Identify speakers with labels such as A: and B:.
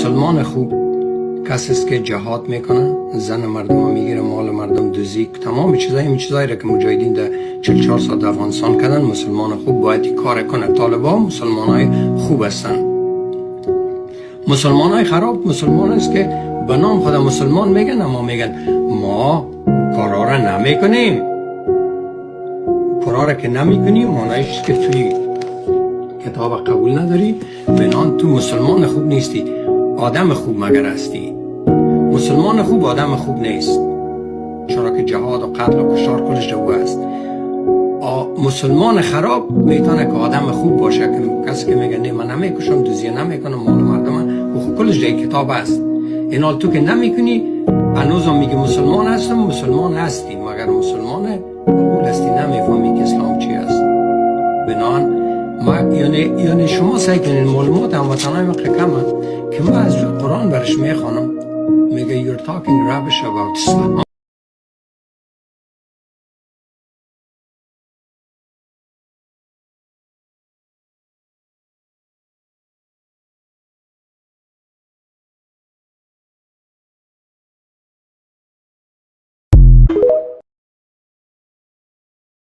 A: مسلمان خوب کسی است که جهاد میکنه، زن مردم میگیره، مال مردم دزدی، تمام چیزای، این چیزایی را که مجاهدین در 44 سال در افغانستان کردن. مسلمان خوب باید کار کنه. طالبان مسلمان های خوب هستند. مسلمان های خراب مسلمان است که به نام خدا مسلمان میگن، اما میگن ما کارا را نمیکنیم. کارا را که نمیکنی، معنیش که توی کتاب قبول نداری. بنان تو مسلمان خوب نیستی، آدم خوب مگر هستی. مسلمان خوب آدم خوب نیست، چرا که جهاد و قتل و کشتار کلش او است. مسلمان خراب میتونه که آدم خوب باشه، که کسی که میگه نه، من نمیکشم، دزدی نمیکنم، مال مردم و کلش در کتاب است. این حال تو که نمیکنی، هنوزم میگه مسلمان هستم. مسلمان هستی مگر مسلمان قبول هستی؟ نمیفهمی که اسلام چی است. بنان ما یعنی شما سیل کنین، معلومات هموطنای ما کمه که ما از روی قرآن برش میخوانم، میگه you're talking rubbish about Islam.